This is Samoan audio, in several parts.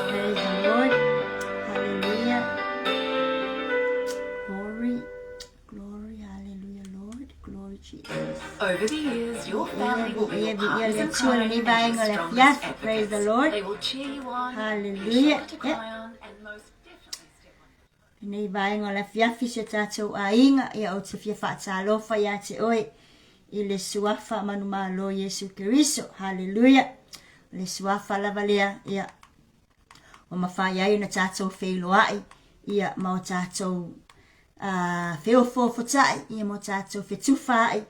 Praise the Lord. Hallelujah. Glory, glory, hallelujah, Lord. Glory, Jesus. Over the years, your family will be Ia, your ia, partners le in Atua crime lenei and vaega your o le strongest afiafi. Praise the advocates. Lord. They will cheer you on, be a Hallelujah. shoulder to Ia. cry on, and most definitely step on Lenei vaega o le afiafi si o tatou aiga, ia ou te fia faatalofa ia te oe i le Suafa manumalo Iesu Keriso. Haleluia! O le Suafa lava lea, ia, ua mafai ai ona tatou feiloai, ia, ma o tatou uh, feofoofotai, ia, ma o tatou fetufaai,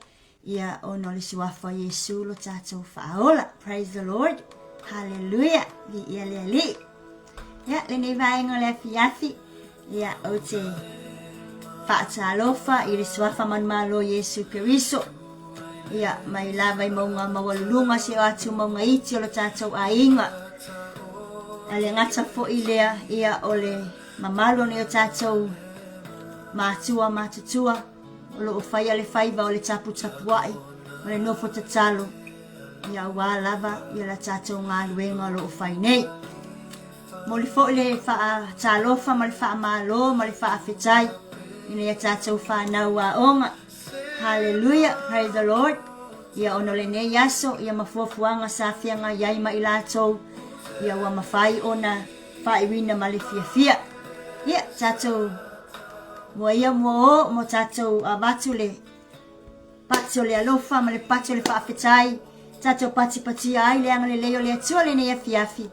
ia, ona o le Suafa o Iesu lo tatou faaola. Praise the Lord. Haleluia! Viia le Alii. Ia, lenei vaega o le afiafi, ia, ou te faatalofa i le suafa manumalo Iesu Keriso. Ia, mai lava i mauga maualuluga se o atu mauga iti o lo tatou aiga. A le gata foi lea, ia, o le mamalu o nei o tatou matua matutua, o lo o faia le faiva o le taputapuai, o le nofo tatalo, Ia aua lava ia la tatou galuega o lo o fai nei. Momoli foi le faatalofa ma le faamalo ma le faafetai ina ia tatou fanau aoga. Hallelujah, praise the Lord. Ia ona o lenei aso, ia ma fuafuaga sa feagai ai ma i latou, ia ua mafai ona faaiuina ma le fiafia. Ia, tatou mua ia mua o, mo tatou avatu le. Pati o le alofa ma le pati o le faafetai, tatou patipatia ai le agalelei o le Atua lenei afiafi,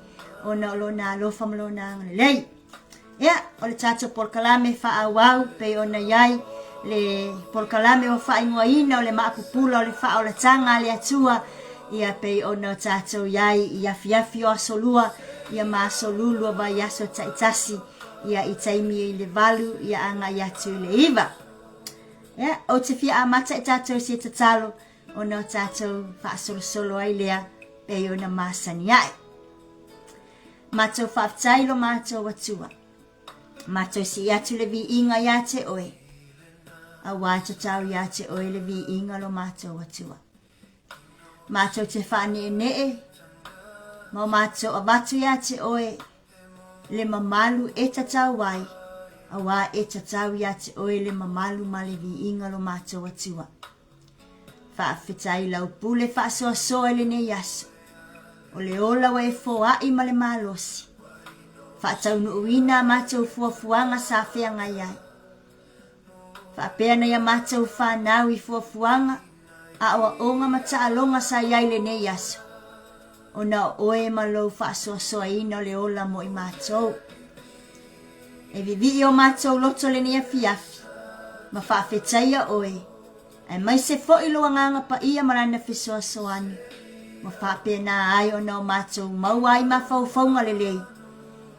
ona o lona alofa ma lona agalelei. Ia, o le tatou polokalame faaauau pei ona i ai le polokalame ua faaigoaina o le maapupula o le faaolataga a le Atua, ia pei ona o tatou i ai i afiafi o aso lua, ia ma aso lulu o vaiaso taitasi, ia i taimi i le 8 ia agai atu i le 9. Ia, ou te fia amata i tatou i se tatalo ona o tatou faasolosolo ai lea pei ona masani ai. Matou faafetai lo matou Atua. Matou sii atu le viiga ia te oe. Auā tatau ia te oe le viiga lo matou Atua. Matou te faaneenee ma o matou avatu ia te oe le mamalu e tatau ai, auā e tatau ia te oe le mamalu ma le viiga lo matou Atua. Faafetai lau pule faasoasoa i lenei aso. O le ola ua e foai ma le malosi. Faataunuuina a matou fuafuaga sa feagai ai. Faapea nai a matou fanau i fuafuaga, aoaoga ma taaloga sa i ai lenei aso. Ona o oe ma lou faasoasoaina o le ola mo i matou. E vivii o matou loto lenei afiafi, ma faafetaia oe, aemaise foi lou Agaga Paia ma Lana fesoasoani, ua faapena ai ona o matou maua ai mafaufauga lelei,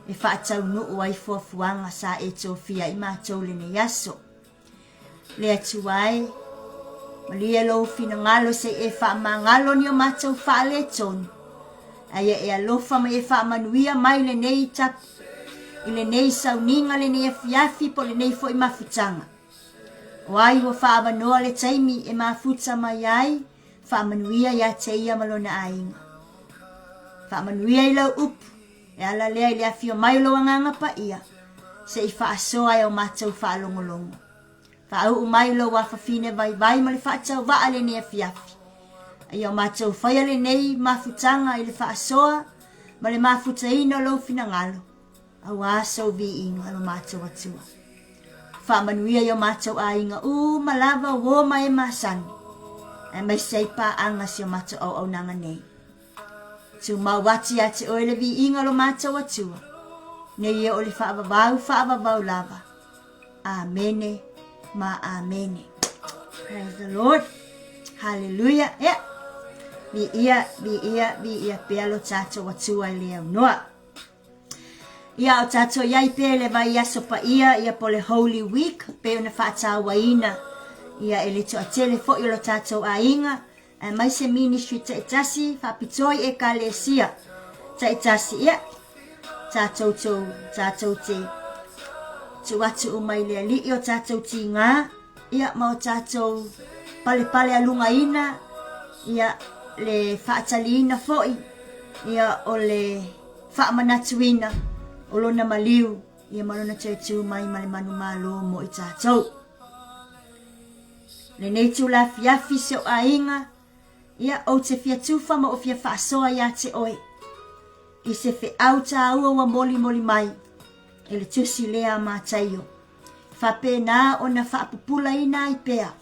e faataunuu ai fuafuaga sa e tofia i matou lenei aso. Le Atua e, malie lou finagalo se i e faamagalo ni o matou faaletonu, a ia e alofa ma e faamanuia mai lenei tap, i lenei sauniga lenei afiafi po o lenei foi mafutaga. O ai ua faaavanoa le taimi e mafuta mai ai, faamanuia ia te ia ma lona aiga. Faamanuia i lau upu, E ala lea i le afio mai o lou Agaga Paia, se i faasoa e o matou faalogologo. Faauu mai lou afafine vaivai ma le faatauvaa lenei afiafi. A ia o matou faia lenei mafutaga i le faasoa ma le mafutaina o lou finagalo, auā sou viiga lo matou Atua. Faamanuia i o matou aiga uma lava uo ma e masani, aemaise ai paaga si o matou auaunaga nei. Tumau atu ia te oe le viiga lo matou Atua, nei e o le faavavau faavavau lava. Amene ma amene. Praise the Lord. Hallelujah. Yeah. Viia, viia, viia pea lo tatou Atua i le aunoa. Ia o tatou iai pea i le vaiaso paia ia po le Holy Week pei ona faatauaina ia e le toatele foi o lo tatou aiga aemaise ministry taitasi faapitoa i ekalesia taitasi ia tatou tou tatou te tuu atu uma i le Alii o tatou tigā ia ma o tatou palepale alugaina ia le faataliina foi ia o le faamanatuina o lona maliu ia ma lona toe tu mai ma le manumalo mo i tatou. Lenei itula afiafi si ou aiga, ia ou te fia tufa ma ou fia faasoa ia te oe i se feau tāua ua molimoli mai e le tusi lea a Mataio, faapena ona faapupulaina ai pea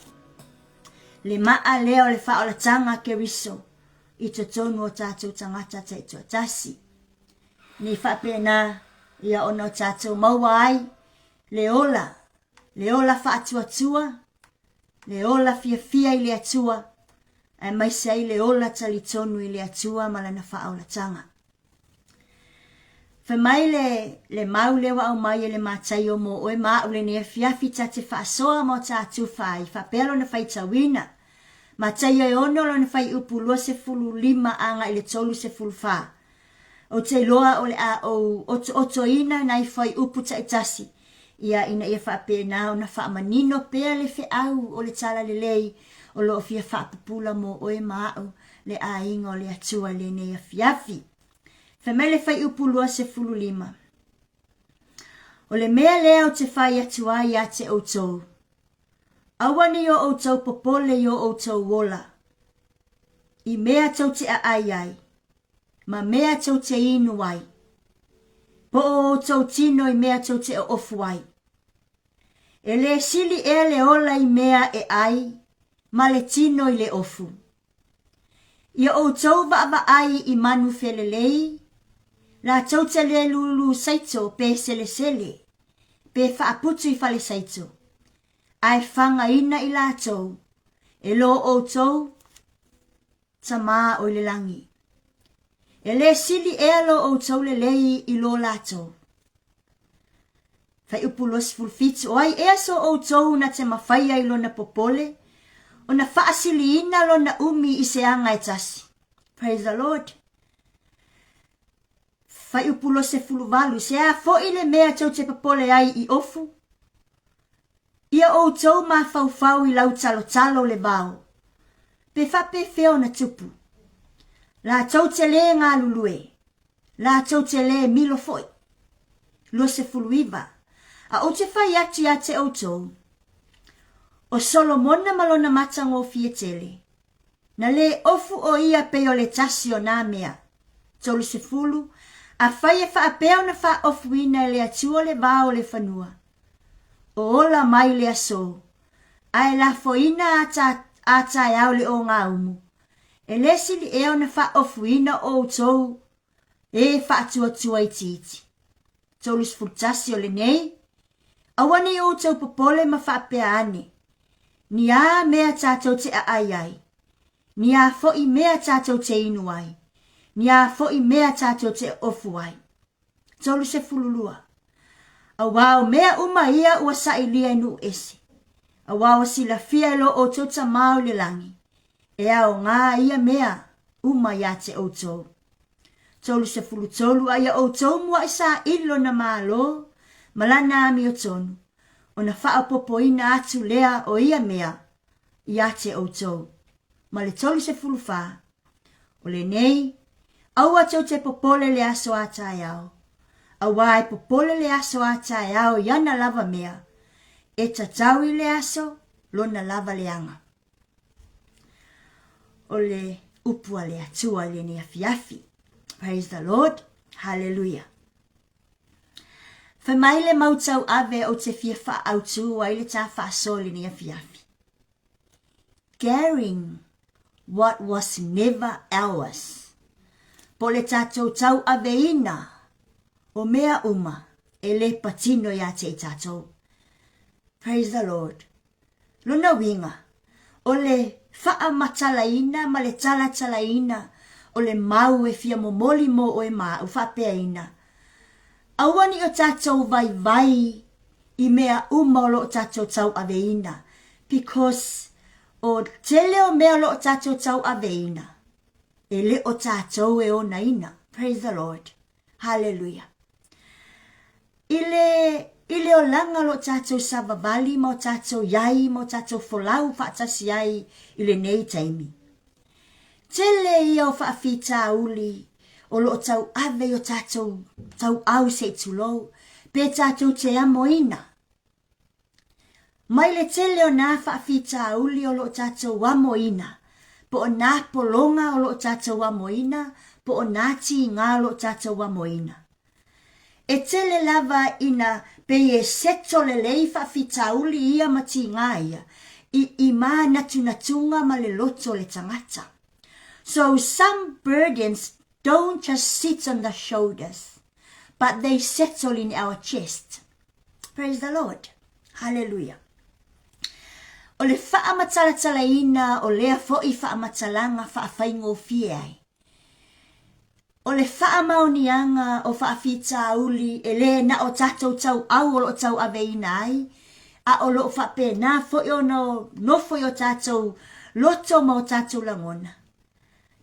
le maa lea o le faaolataga a Keriso i totonu o tatou tagata taitoatasi. Nei faapena ia ona o tatou maua ai le ola le ola faatuatua, le ola fiafia i le Atua, aemaise ai le ola talitonu i le Atua ma lana faaolataga. Fai mai le, le mau lea ua aumai e le Mataio mo oe ma a'u lenei afiafi ta te faasoa ma o ta tufa ai, faapea lona faitauina. Mataio e 6 lona fuaiupu 25 agai i le 34. Ou te iloa o le a ou otootoina nai fuaiupu taitasi ia ina ia faapena ona faamanino pea le feau o le Talalelei o lo o fia faapupula mo oe ma a'u le aiga o le Atua i lenei afiafi. Fai mai le fuaiupu 25, O le mea lea ou te fai atu ai ia te outou, aua ne i o outou popole i o outou ola, i mea tou te aai ai, ma mea tou te inu ai, po o outou tino i mea tou te oofu ai. E le sili ea le ola i mea e ai, ma le tino i le ofu. Ia outou vaavaai i manu felelei, latou te le lulu saito pe selesele, pe faaputu i fale saito, ae fagaina i latou e lo outou Tama o i le lagi. E le sili ea lo outou lelei i lo latou. Fuaiupu 27, O ai ea so outou na te mafaia i lona popole, ona faasiliina lona umi i se aga e tasi. Praise the Lord. Fuaiupu 28, Se a foi le mea tou te popole ai i ofu? Ia outou mafaufau i lau talotalo le vao, pe faapefea ona tupu. Latou te lē galulue, latou te lē milo foi. 29. A ou te fai atu ia te outou, o Solomona ma lona matagofie tele, na lē ofu o ia pei o le tasi o nā mea. 30, Afai e faapea ona faaofuina e le Atua le vao o le fanua, o ola mai le aso, ae lafoina a taeao le ogaumu, e le sili ea ona faaofuina outou e faatuatua itiiti. 31 o lenei, aua ne i outou popole ma faapea ane, Ni a mea tatou te aai ai, ni a foi mea tatou te inu ai, ni a foi mea tatou te ofu ai. 32. Auā o mea uma ia ua sailia e nuu ese, auā ua silafia e lo outou Tama o i le lagi, e aogā ia mea uma iā te outou. 33 a ia outou muaʻi saili lona Malo ma lana amiotonu, ona faaopoopoina atu lea o ia mea iā te outou. Ma le 34, O lenei, aua tou te popole le aso a taeao, auā e popole le aso a taeao i ana lava mea, e tatau i le aso lona lava leaga. O le upu a le Atua i lenei afiafi. Praise the Lord. Hallelujah. Fai mai le mau tauave ou te fia faaautu ai le tā faasoa i lenei afiafi. Carrying what was never ours. Po o le tatou tauaveina o mea uma e le patino iā te i tatou. Praise the Lord. Lona uiga, o le faamatalaina ma le talatalaina o le mau e fia momoli mo oe ma au faapeaina, aua ne i o tatou vaivai i mea uma o lo o tatou tauaveina because o tele o mea o lo o tatou tauaveina e le o tatou e onaina. Praise the Lord. Hallelujah. I le, i le olaga o lo o tatou savavali ma o tatou iai ma o tatou folau faatasi ai i lenei taimi. Tele ia o faafitauli o lo o tauave i o tatou tauau se i tulou, pe tatou te amoina. Mai le tele o nā faafitauli o lo o tatou amoina, po o nā pologa o lo o tatou amoina, po o nā tīgā o lo o tatou amoina. E tele lava ina pei e seto lelei faafitauli ia ma tīgā ia i i mānatunatuga ma le loto o le tagata. So some burdens don't just sit on the shoulders, but they settle in our chest. Praise the Lord. Hallelujah. O le faamatalatalaina o lea foi faamatalaga faafaigofie ai. O le faamaoniaga o faafitauli e lē na o tatou tauau o lo o tauaveina ai, a o lo o faapena foi ona nofo i o tatou loto ma o tatou lagona.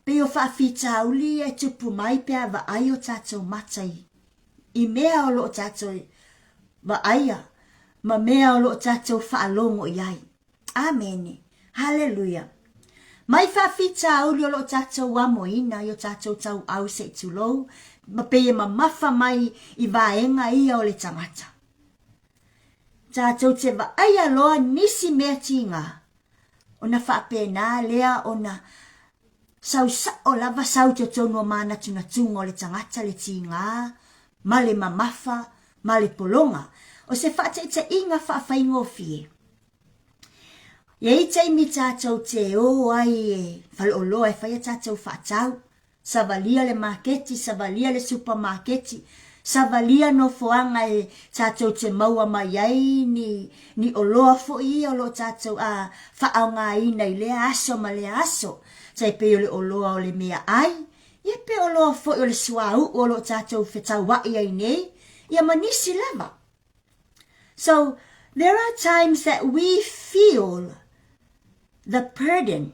Pei o faafitauli ia e tupu mai pe a vaai o tatou mata i i mea o lo o tatou vaaia ma mea o lo o tatou faalogo i ai. Amene. Haleluia. Mai faafitauli o lo o tatou amoina i o tatou tauau se i tulou, ma pei e mamafa mai i vaega ia o le tagata. Tatou te vaaia loa nisi mea tiga, ona faapena lea ona sau sa'o lava sau i totonu o manatunatuga o le tagata le tiga ma le mamafa ma le pologa. O se faataitaiga faafaigofie. E i ai taimi tatou te o ai e faleoloa e fai a tatou faatau, savalia le maketi, savalia le supamaketi, savalia nofoaga e tatou te maua mai ai ni ni oloa foi ia o lo o tatou a faaaogaina i lea aso ma lea aso, tai pei o le oloa o le meaai, ia pe oloa foi o le suauu o lo o tatou fetauai ai nei, ia ma nisi lava. So, there are times that we feel the burden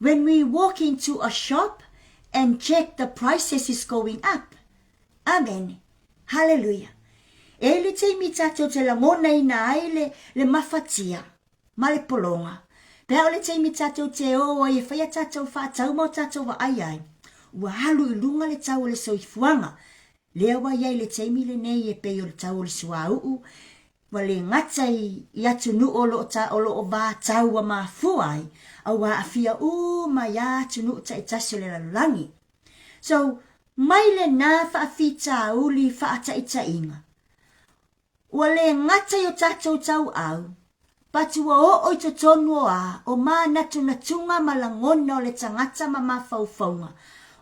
when we walk into a shop and check the prices is going up. Amen. Hallelujah. E i le taimi tatou te lagonaina ai le, le mafatia ma le pologa. Pe a o le taimi tatou te o ai e fai a tatou faatau ma o tatou vaai ai, ua alu i luga le tau o le soifuaga. Lea ua i ai le taimi lenei e pei o le tau o le suauu, ua le gata i, i atunuu o lo o ta, o lo o vatau ua mafua ai, a ua aafia uma ai lava atunuu taitasi o le lalolagi. So, mai lena faafitauli faataitaiga, Ua le gata i o tatou tauau, but ua oo i totonu o a o mānatunatuga ma lagona o le tagata ma mafaufauga,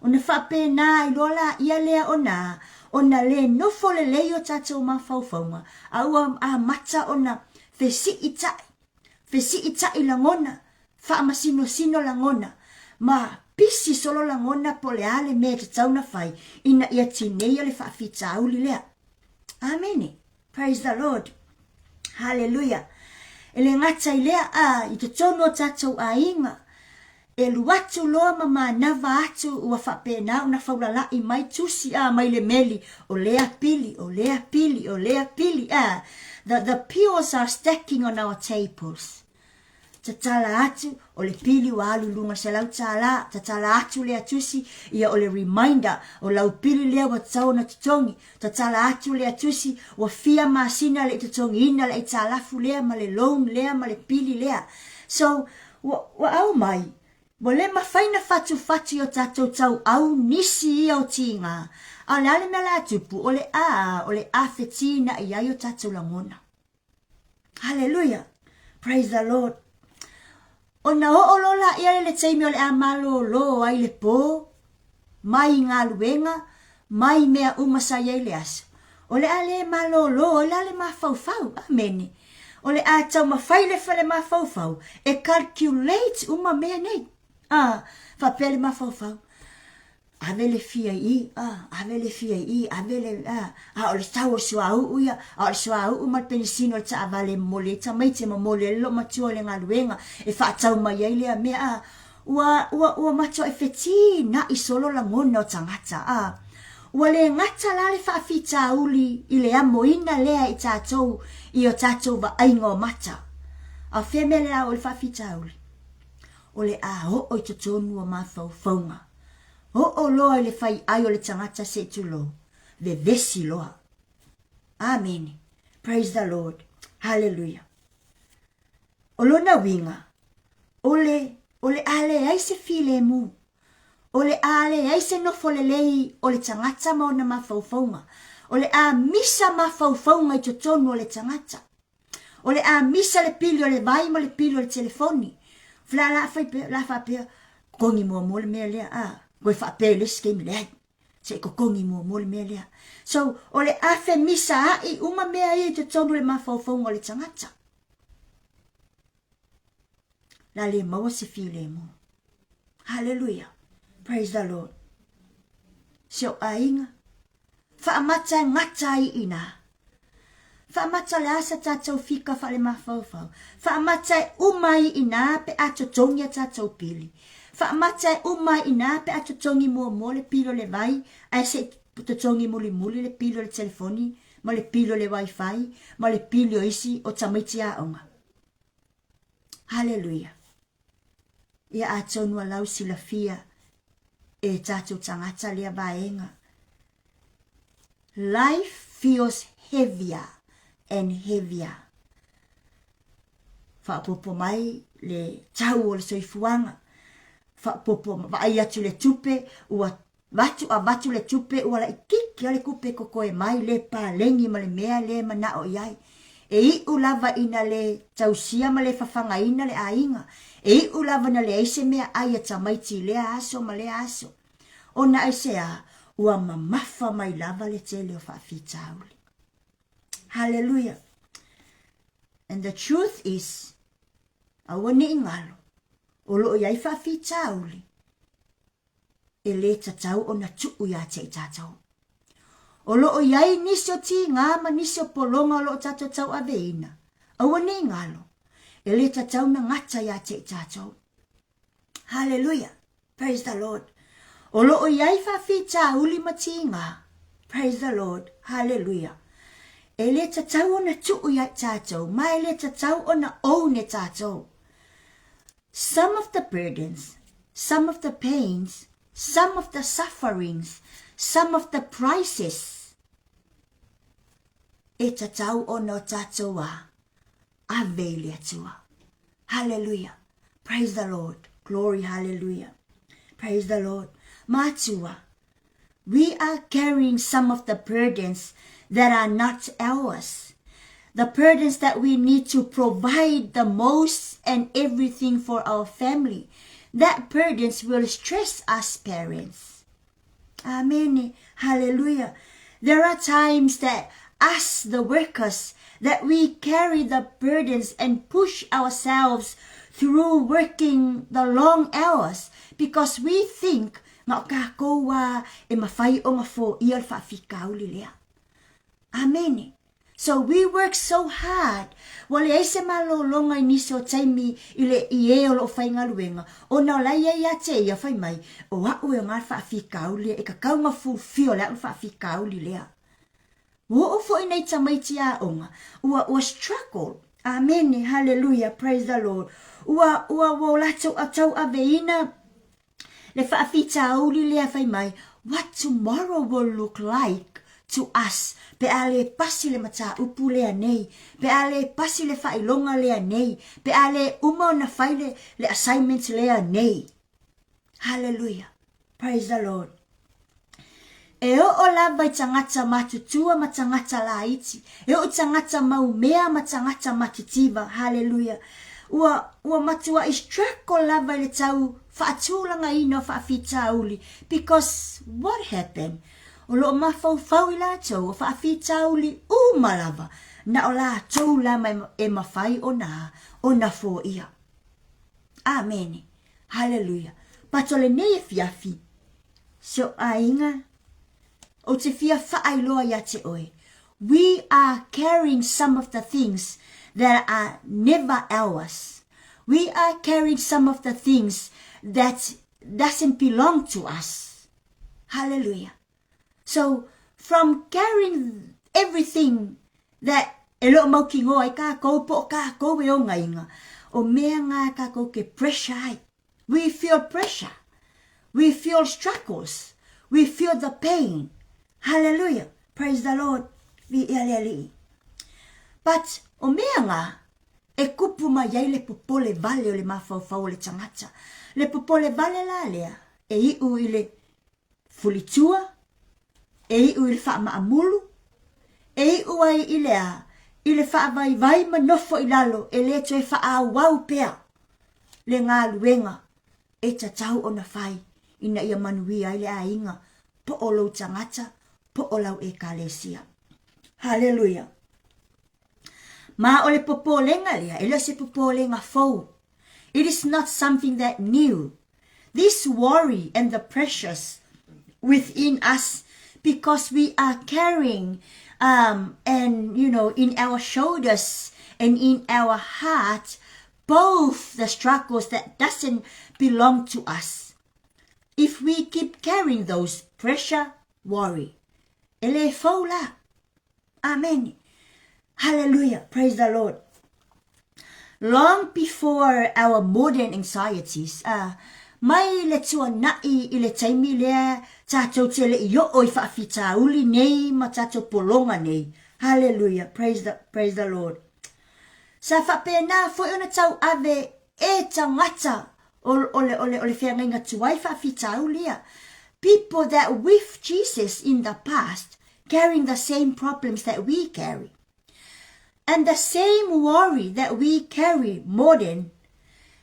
ona faapena ai loa laia lea ona ona le nofo lelei o tatou mafaufauga, a ua amata ona fesiitai, fesiitai lagona, faamasinosino lagona, ma pisi solo lagona po o le a le mea e tatau ona fai ina ia tineia le faafitauli lea. Amene. Praise the Lord. Hallelujah. E le gata i lea, a, i totonu o tatou aiga, e alu atu loa ma manava atu ua faapena ona faulala'i mai tusi, a, mai le meli, o lea pili, o lea pili, o lea pili, a. The, the pills are stacking on our tables. Tatala atu, o le pili ua alu i luga $100, tatala atu lea tusi, ia o le reminder, o lau pili lea ua tatau ona totogi, tatala atu lea tusi, ua fia masina le i totogiina le aitalafu lea ma le loan lea ma le pili lea. So, ua, ua aumai, ua le mafai na fatufatu i o tatou tauau nisi ia o tiga, a o le a le mea o le a tupu, o le a, o le a fetina'i ai o tatou lagona. Haleluia! Praise the Lord! Ona oo loa laia i le taimi o le a malōlō ai le pō, mai galuega, mai mea uma sa i ai le aso, o le a le malōlō ai la le mafaufau. Amene. O le a taumafai le fale mafaufau e calculate uma mea nei. Ah, faapea le mafaufau. Ave le fia i i, a, ave le fia i i, ave le, a, a o le tau o le suauu ia, a o le suauu ma le penisini o le taavale e momoli ai tamaiti, e momoli ai le loomatua o le galuega e faatau mai ai lea mea, a, ua, ua, ua matuai fetina'i solo lagona o tagata, a. Ua le gata la le faafitauli i le amoina lea i tatou i o tatou vaaiga o mata. A o fea mea le a oo i le faafitauli? O le a oo i totonu o mafaufauga. Oo loa i le fai ai o le tagata se i tulou, vevesi loa. Amene. Praise the Lord. Hallelujah. O lona uiga, o le, o le a leai se filemu, o le a leai se nofo lelei o le tagata ma ona mafaufauga, o le a misa mafaufauga i totonu o le tagata. O le a misa le pili o le vai ma le pili o le telefoni. La la fai pea, la faapea, totogi muamua le mea lea, a, toe faapea i le isi taimi, leai, se i totogi muamua le mea lea. So, o le a femisaai uma mea ia i totonu o le mafaufauga o le tagata. La le maua se filemu. Hallelujah. Praise the Lord. Si ou aiga, Faamata e gata ai i inā. Faamata o le a sa tatou fika faalemafaufau. Faamata e uma ai i inā pe a totogi a tatou pili. Faamata e uma ai i inā pe a totogi muamua le pili o le vai ae se i totogi mulimuli le pili o le telefoni ma le pili o le wifi ma le pili o isi o tamaiti aoga. Haleluia! Ia atonu a lau silafia e tatou tagata lea vaega. Life feels heavier and heavier. Faaopoopo mai le tau o le soifuaga, faaopoopo vaai atu le tupe ua Avatu avatu le tupe ua laititi a le tupe totoe mai le paleni ma le mea le manao i ai. E iʻu lava ina le tausia ma le fafagaina le aiga. E iʻu lava na leai se mea ai a tamaiti i lea aso ma lea aso. Ona aisea, ua mamafa mai lava le tele o faafitauli. Hallelujah. And the truth is, aua ne i galo, o lo o i ai faafitauli e lē tatau ona tuu iā te i tātou. O lo o i ai nisi o tīgā ma nisi o pologa o lo o tātou tauaveina, aua ne i galo, e lē tatau na gata iā te i tātou. Hallelujah. Praise the Lord. O lo o i ai faafitauli ma tīgā. Praise the Lord. Hallelujah. E lē tatau ona tuu iā i tātou, ma e lē tatau ona own e tātou. Some of the burdens, some of the pains, some of the sufferings, some of the prices e tatau ona o tātou a ave i le Atua. Hallelujah. Praise the Lord. Glory, hallelujah. Praise the Lord. Matua, we are carrying some of the burdens that are not ours. The burdens that we need to provide the most and everything for our family. That burdens will stress us parents. Amen. Hallelujah. There are times that us, the workers, that we carry the burdens and push ourselves through working the long hours because we think na o kākou a e mawhai o ngā fō ia le whaafikauli lea. Amene. So we work so hard. Ua leai se malōlōga i nisi o taimi i le i e o loʻu faigaluega, ona o la ia iā te ia fai mai, o aʻu e o ngā faafitauli e kakau ngā fulfill le aʻu faafitauli lea. Ua oo foi nei tamaiti aoga, ua, ua struggle. Amene, hallelujah, praise the Lord. Ua, ua, ua o latou tauaveina Le faafitauli lea fai mai, What tomorrow will look like to us pe a le pasi le mataupu lea nei, pe a le pasi le faailoga lea nei, pe a le uma ona fai le, le assignment lea nei. Hallelujah. Praise the Lord. E oo lava i tagata matutua ma tagata laiti, e oo i tagata maumea ma tagata matitiva, haleluia. Ua, ua matuai struggle lava i le tau faatulagaina o faafitauli, because what happened? O lo o mafaufau i latou o faafitauli uma lava, na o latou lava e mafai ona, ona foia. Amene. Haleluia. But o lenei afiafi, Si ou aiga, ou te fia faailoa iā te oe, we are carrying some of the things that are never ours. We are carrying some of the things that doesn't belong to us. Hallelujah. So, from carrying everything that e le o mautinoa ai kākou po o kākou e ogaiga, o mea ngā kākou ke pressure ai. We feel pressure. We feel struggles. We feel the pain. Hallelujah. Praise the Lord. Viia le Alii. But, o mea ngā, e kupu mai ai le popole vale o le mafaufau o le tagata. Le popole vale la lea, e iu i le fulitua, e iu i le faamaamulu, e iu ai i le a, i le faavaivai ma nofo i lalo e le toe faaauau pea le galuega e tatau ona fai ina ia manuia ai le aiga po o lou tagata po o lau Ekalesia. Haleluia! Ma o le popolega lea, e le o se popolega fou. It is not something that new. This worry and the pressures within us because we are carrying um, and you know in our shoulders and in our heart both the struggles that doesn't belong to us. If we keep carrying those pressure, worry, e le fou la. Amen. Hallelujah. Praise the Lord. Long before our modern anxieties, uh, mai le tuana'i i le taimi lea tātou te le i oo i faafitauli nei ma tātou pologa nei. Hallelujah. Praise the, praise the Lord. Sa faapena foi ona tauave e tagata o, o, le, o, le, o le feagaiga tuai faafitauli ia. People that with Jesus in the past carrying the same problems that we carry. And the same worry that we carry modern,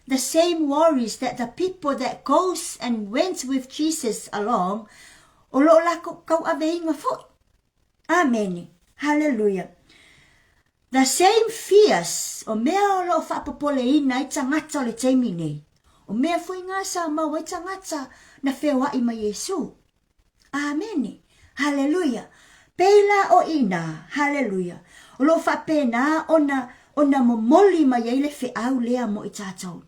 the same worries that the people that goes and went with Jesus along, o lo o lakou tauaveina foi. Amene. Hallelujah. The same fears, o mea o lo o faapopoleina ai tagata o le taimi nei, o mea foi na sa maua ai tagata na feoai ma Iesu. Amene. Haleluia. Pei la o i ina, haleluia, o lo o faapena ona, ona momoli mai ai le feau lea mo i tatou.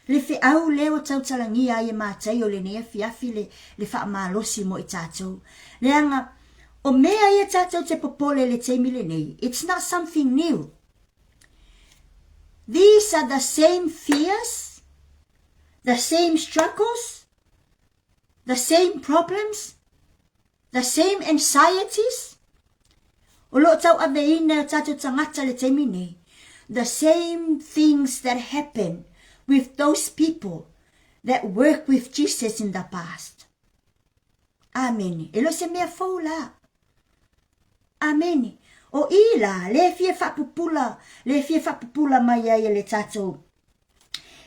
Le feau lea ua tautalagia ai e Mataio i lenei afiafi le, le faamalosi mo i tatou. Leaga, o mea ia tatou te popole i le taimi lenei, it's not something new. These are the same fears, the same struggles, the same problems, the same anxieties, o lo o tauaveina e o tatou tagata i le taimi nei, the same things that happen with those people that work with Jesus in the past. Amene. E le o se mea fou la. Amene. O i la, le fia faapupula, le fia faapupula mai ai e le tatou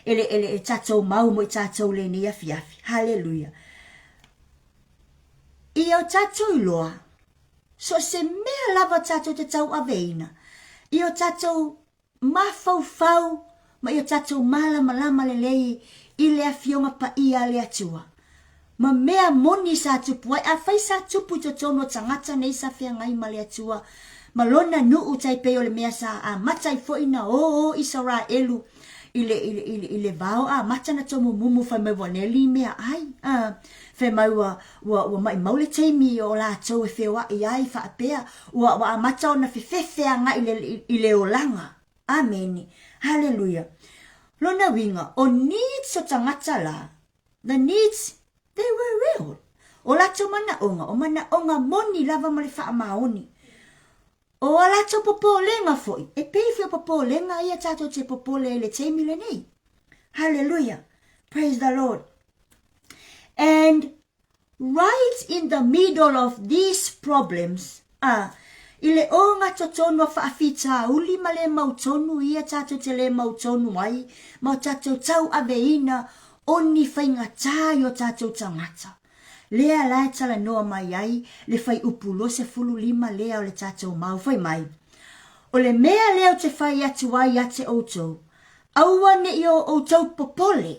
e le, e le, e tatou mau mo i tatou lenei afiafi. Haleluia. I o tatou iloa, so se mea lava tatou te tauaveina, i o tatou mafaufau ma i o tatou malamalama lelei i le Afioga Paia a le Atua, ma mea moni sa tupu ai, afai sa tupu i totonu o tagata nei sa feagai ma le Atua ma lona nuu tai pei o le mea sa amata ai foi na o o Isaraelu i le, i le, i le, i le vao amata na tomumumu fai mai ua neli mea ai, a, fai mai ua, ua, ua maimau le taimi o latou e feoai ai faapea, ua, ua amata ona fefefe agai i le, i le olaga. Amene. Haleluia. Lona uiga, o needs o tagata la, the needs, they were real. O latou manaoga, o manaoga moni lava ma le faamaoni. O a latou popolega foi, e pei foi o popolega ia tatou te popole ai i le taimi lenei. Hallelujah. Praise the Lord. And right in the middle of these problems, a, i le ogatotonu a faafitauli ma le mautonu ia tatou te le mautonu ai ma o tatou tauaveina o ni faigata i o tatou tagata. Lea la e talanoa mai ai le fuaiupu 25 lea o le tatou mau fai mai, O le mea lea ou te fai atu ai ia te outou, aua ne i o outou popole,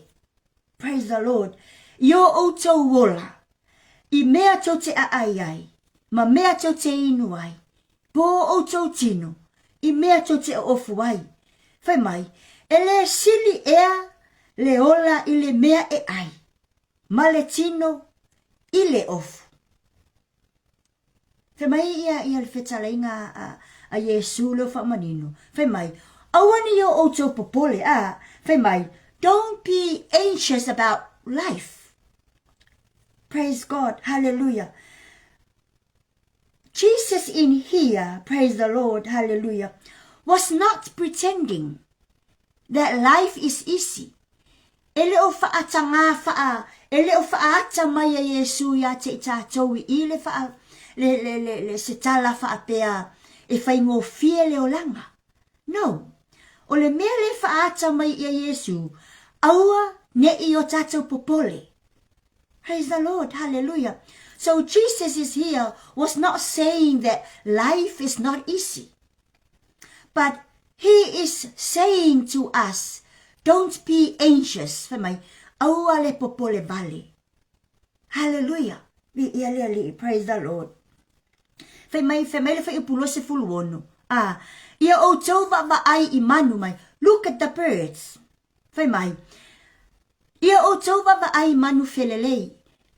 praise the Lord, i o outou ola, i mea tou te aai ai, ma mea tou te inu ai, po o outou tino, i mea tou te oofu ai. Fai mai, e le sili ea le ola i le mea e ai, ma le tino i le ofu. Fai mai ia, ia le fetalaiga a, a Iesu leo faamanino. Fai mai, aua ne i o outou popole, a, fai mai, don't be anxious about life. Praise God, hallelujah. Jesus in here, praise the Lord, hallelujah, was not pretending that life is easy. E le o faatagā faa, e le o faaata mai e Iesu iā te i tatou i i le faa, le, le, le, le, se tala faapea e faigofie le olaga. No. O le mea le faaata mai ia Iesu, aua ne i o tatou popole. Praise the Lord. Hallelujah. So Jesus is here was not saying that life is not easy. But he is saying to us, don't be anxious. Fai mai, aua le popole vale. Hallelujah. Viia le Alii. Praise the Lord. Fai mai, fai mai le fuaiupu 26. A, ia outou vaavaai i manu mai. Look at the birds. Fai mai, ia outou vaavaai i manu felelei,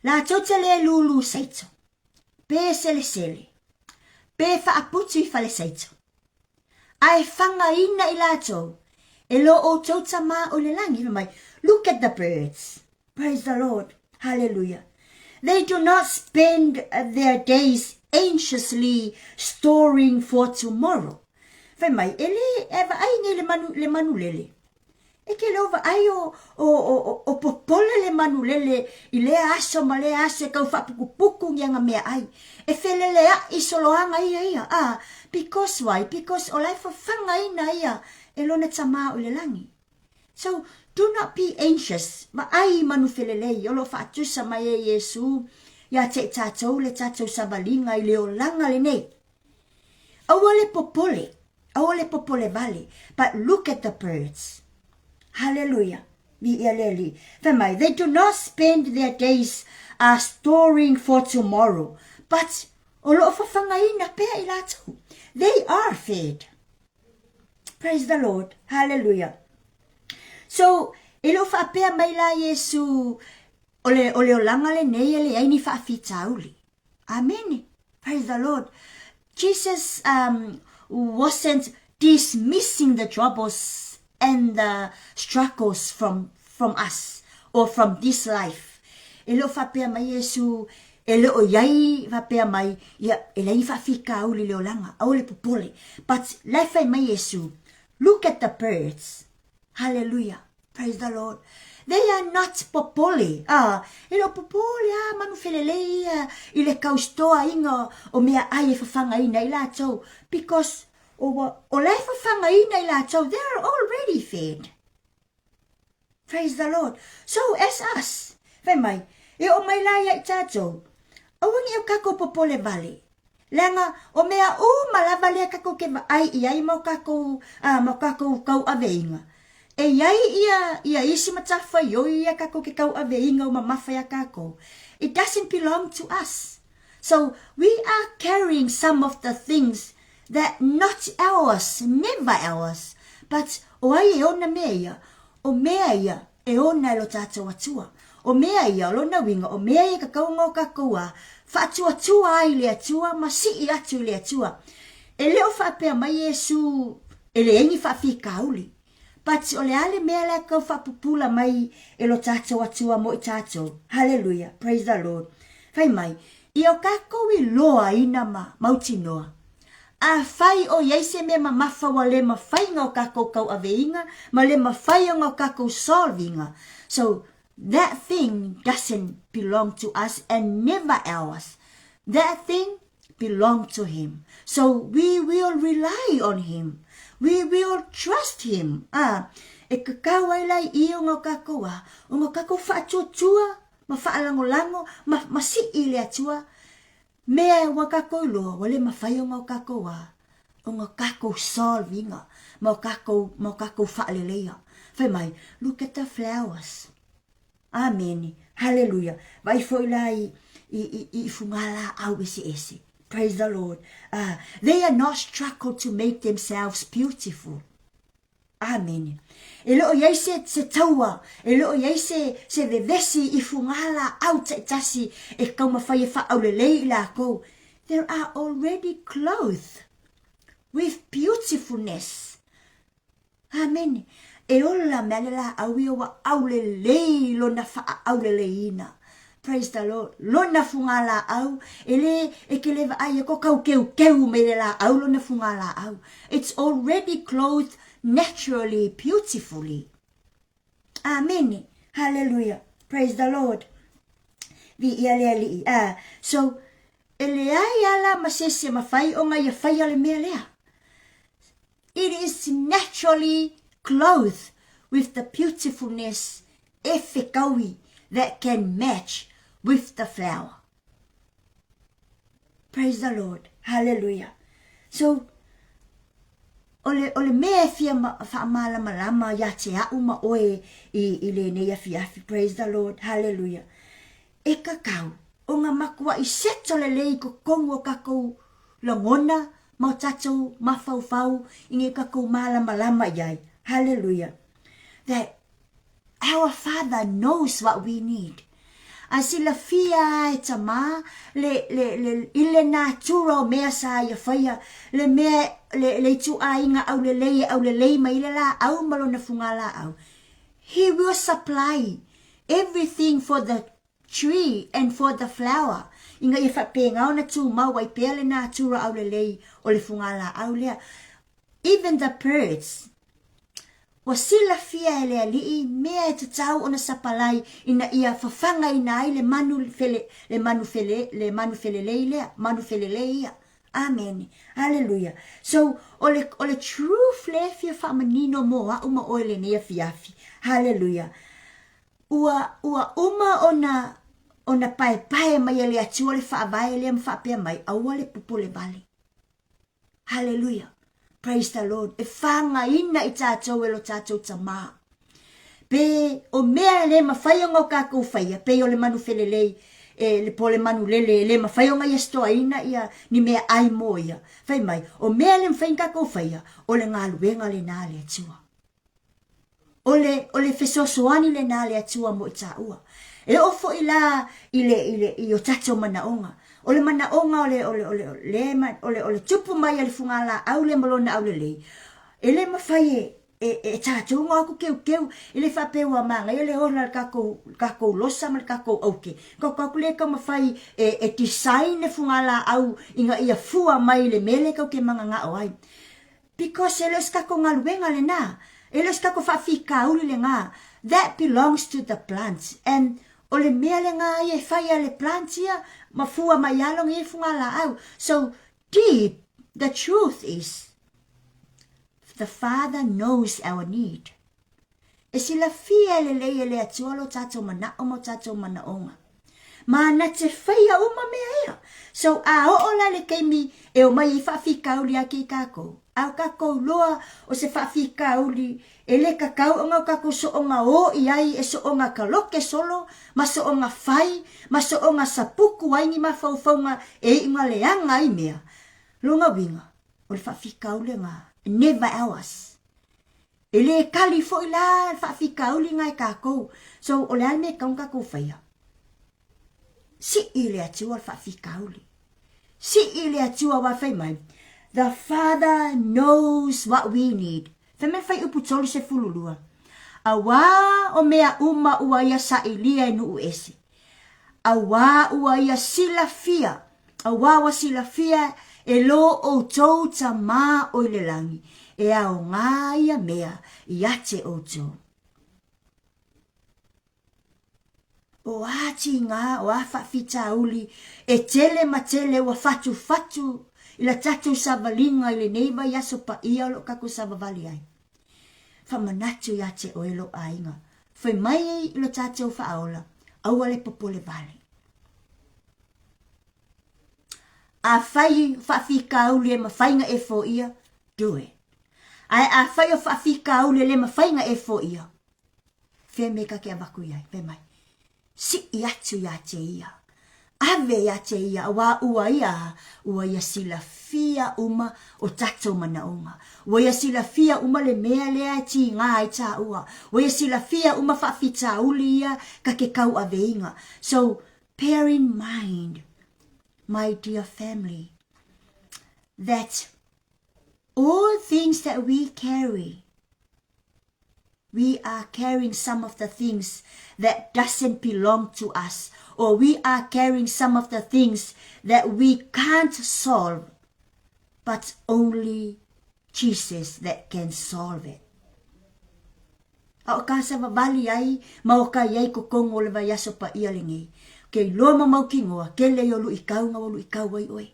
latou te le lūlū saito, pe selesele, pe faaputu i fale saito. A e fagaina i latou, e lo outou Tamā o i le lagi. Fai mai, look at the birds. Praise the Lord. Hallelujah. They do not spend their days anxiously storing for tomorrow. Fai mai, e le, e vaai nei le manu, le manu lele. E te le o vaai o, o, o, o popole le manulele i lea aso ma lea aso e tau faaputuputu ni ana meaai. E feleleaʻi soloaga ia ia, a, because why? Because o la e fafagaina ia e lona Tamā o i le lagi. So, do not be anxious, vaai i manu felelei o lo o faatusa mai e Iesū iā te i tātou le tātou savaliga i le olaga lenei. Aua le popole, aua le popole vale, but look at the birds. Hallelujah. Viia le Alii. Fai mai, they do not spend their days storing for tomorrow, but o lo o fafagaina pea i latou. They are fed. Praise the Lord. Hallelujah. So, e le o faapea mai la Iesu, o le, o le olaga lenei e leai ni faafitauli. Amene. Praise the Lord. Jesus wasn't dismissing the troubles and the struggles from, from us or from this life. E le o faapea mai Iesu, e le o iai faapea mai, ia, e leai ni faafitauli i le olaga, aua le popole. But la e fai mai Iesu, look at the birds. Hallelujah. Praise the Lord. They are not popole. Ah, e le o popole a manu felelei ia i le kaustoaina o mea ai e fafagaina i latou. Because o, o la e fafagaina i latou, they are already fed. Praise the Lord. So as us, fai mai, e o mai la ia i tātou, aua ne i o kākou popole vale. Leaga, o mea uma lava lea kākou ke vaai i ai ma o kākou, a, ma o kākou kauaweina. E i ai ia, ia isi matafaioi ia kākou ke kauaweina o mamafa iā kākou. It doesn't belong to us. So, we are carrying some of the things that not ours, never ours, but o ai e ona mea ia? O mea ia e ona e lo tātou Atua. O mea ia, o lona uiga, o mea ia e kakauga o kākou a faatuatua ai i le Atua ma sii atu i le Atua. E le o faapea mai Iesu e leai ni faafitauli. But o le a le mea la e tau faapupula mai e lo tātou Atua mo i tātou? Hallelujah, praise the Lord. Fai mai, ia o kākou iloaina ma mautinoa, afai o i ai se mea mamafa ua le mafai ona o kākou tauaveina ma le mafai ona o kākou solve-ina, so that thing doesn't belong to us and never ours. That thing belong to him. So we will rely on him. We will trust him. A, e kakau ai la i i o ngā kākou a, o ngā kākou whaatuatua, ma whaalangolago, ma, ma sii le Atua, mea ua kākou iloa, ua le mawhai o ngā kākou a, o ngā kākou solve-inga, ma o kākou, ma o kākou whaaleleia. Whai mai, look at the flowers. Amene. Haleluia. Vaai foi la i, i, i, i fugālāau eseese. Praise the Lord. They are not struggle to make themselves beautiful. Amene. E le o i ai se, se taua, e le o i ai se, se vevesi i fugālāau taitasi e taumafai e faaaulelei i lakou. They are already clothed with beautifulness. Amene. E ola mea le laau ia ua aulelei lona faaauleleiina. Praise the Lord. Lona fugalaau, e le, e ke le vaai e ko kau keukeu mai le laau lona fugalaau. It's already clothed naturally, beautifully. Amene. Hallelujah. Praise the Lord. Viia le Alii. Ah, so, e leai ala ma se isi e mafai ona ia faia le mea lea. It is naturally clothed with the beautifulness e whekaui that can match with the flower. Praise the Lord. Hallelujah. So, o le, o le mea e fia whaamalamalama ia te a'u ma oe i, i lenei afiafi. Praise the Lord. Hallelujah. E kakau, o nga makuaʻi seto lelei i totonu o kakou lagona ma o tatou mafaufau i nei kakou malamalama i ai. Hallelujah. That our Father knows what we need. A silafia a e Tamā le, le, le, i le natura o mea sa ia faia, le mea, le, le ituaiga aulelei e aulelei mai le laau ma lona fugalaau. He will supply everything for the tree and for the flower, ina ia faapena ona tumau ai pea le natura aulelei o le fugalaau lea. Even the birds. Ua silafia e le Alii mea e tatau ona sapalai ina ia fafagaina ai le manu fele, le manu fele, le manu felelei lea, manu felelei ia. Amene. Aleluia. So, o le, o le truth lea e fia faamanino mo a'u ma oe lenei afiafi. Haleluia. Ua, ua uma ona, ona paepae mai e le Atua le faavae lea ma faapea mai, aua le popole vale. Haleluia. Praise the Lord. E whāngaina i tātou e lo tātou tamā. Pe o mea e le mawhai o ngau kākou whaia, pe o le manu whelelei, e le po le manu lele, e le mawhai o ngai estoaina ia ni mea ai mō ia. Whai mai, o mea e le mawhai kākou whaia, o le ngāluenga le nā le atua. O le, o le fesoasoani lenā a le Atua mo i tāua. E oo foʻi la i le, i le, i o tatou manaoga. O le manaoga o le, o le, o le, le, o le, o le tupu mai a le fugalaau lea ma lona aulelei, e le mafai e, e, e tatou ona o atu keukeu, e le faapea ua manaia le ola o le tatou, tatou losa ma le tatou aute. Tatou atu lea e taumafai e, e design le fugalaau ina ia fua mai i le mea lea tatou te mananao ai. Because e le o se tatou galuega lena. E le o se tatou faafitauli lena. That belongs to the plants. And o le mea lena ia e fai a le plants ia, ma fua mai lava lona ia fugalaau. So, deep, the truth is, the Father knows our need. E silafia lelei e le Atua lo tatou manao ma o tatou manaoga. Ma na te faia uma mea ia. So a oo la le taimi e omai ai faafitauli ake i takou, a o takou loa o se faafitauli e le tatau ona o tatou soonga o i ai e soonga taloke solo ma soonga fai ma soonga sapuku ai ni mafaufauga e iuga leaga ai mea. Lona uiga, o le faafitauli lena, never ours. E le kali foi la le faafitauli na e tatou. So, o le a le mea e tatau ona tatou faia? Sii le Atua le faafitauli. Sii le Atua aua fai mai, The Father knows what we need. Fai mai le fuaiupu 32, Auā o mea uma ua ia sailia e nuu ese. Auā ua ia silafia, auā ua silafia e lo outou Tamā o i le lagi, e aogā ia mea ia te outou. O a tīgā, o a faafitauli, e tele ma tele ua fatufatu i la tatou savaliga i lenei vaiaso paia o lo o tatou savavali ai. Famanatu ia te oe lou aiga, Fai mai i lo tatou faaola, aua le popole vale. Afai o faafitauli e mafai na e foia, do it. Ae afai o faafitauli e le mafai na e foia, fea mea ta te avatu i ai, fai mai, Sii atu iā te ia. Ave iā te ia, auā ua ia a, ua ia silafia uma o tatou manaoga. Ua ia silafia uma le mea lea e tīgā ai tāua. Ua ia silafia uma faafitauli ia ka ke kauaveiga. So, bear in mind, my dear family, that all things that we carry, we are carrying some of the things that doesn't belong to us or we are carrying some of the things that we can't solve but only Jesus that can solve it. A o ka savavali ai ma o ka iai kokogo o le vaiaso paia lenei. Ke iloa ma mautinoa, kele i o luʻikau na ua luʻikau ai oe.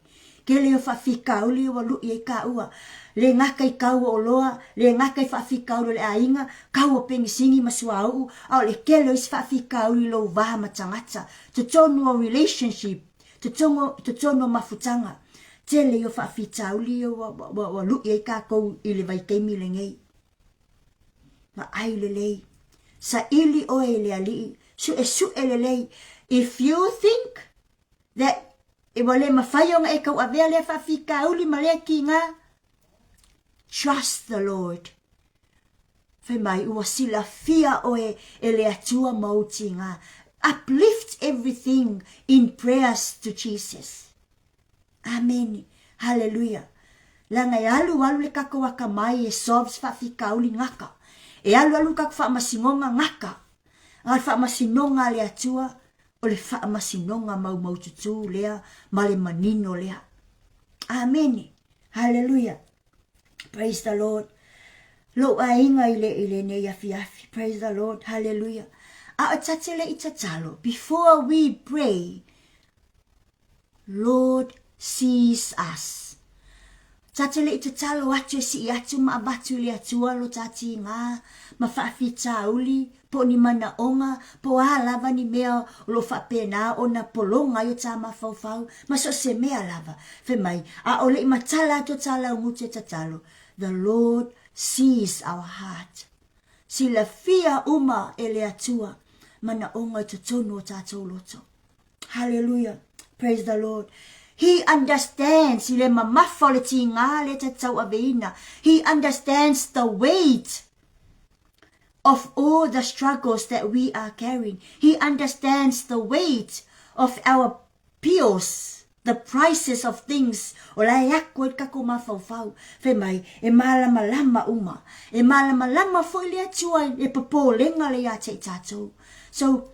Kele o faafitauli ua luʻi ai kāua. Le gata i kaua oloa, le gata i faafitauli o le aiga, kaua penisini ma suauu, a o le kele o isi faafitauli i lou va ma tagata, totonu o relationship, totonu, totonu o mafutaga. Tele ia o faafitauli ia ua, ua, ua luʻi ai kākou i le vaitaimi lenei. Vaai lelei. Saili oe i le Alii, suʻesuʻe lelei. If you think that ua le mafai ona e tauavea lea faafitauli ma lea tiga, trust the Lord. Fai mai, ua silafia oe e le Atua ma ou tiga. Uplift everything in prayers to Jesus. Amene. Haleluia. Leaga e alualu le tatou akamai e solve se faafitauli gata. E alualu le tatou faamasinoga gata. A o le faamasinoga a le Atua, o le faamasinoga maumaututu lea ma le manino lea. Amene. Haleluia. Praise the Lord. Lou aiga i le i lenei afiafi. Praise the Lord. Hallelujah. A o tate le i tatalo. Before we pray, Lord sees us. Tate le i tatalo atu e sii atu ma avatu i le Atua lo ta tiga ma faafitauli po o ni manaoga po o a lava ni mea o lo o faapena ona pologa ai o ta mafaufau ma so o se mea lava. Fai mai, a o le i matala atu o ta laugutu e tatalo, The Lord sees our heart. Silafia uma e le Atua manaoga i totonu o tatou loto. Hallelujah. Praise the Lord. He understands i le mamafa o le tiga lea ta te tauaveina. He understands the weight of all the struggles that we are carrying. He understands the weight of our Pios, the prices of things, o la e ako ai le takou mafaufau, fai mai, e malamalama uma. E malamalama foi le Atua i le popolega le ia te i tatou. So,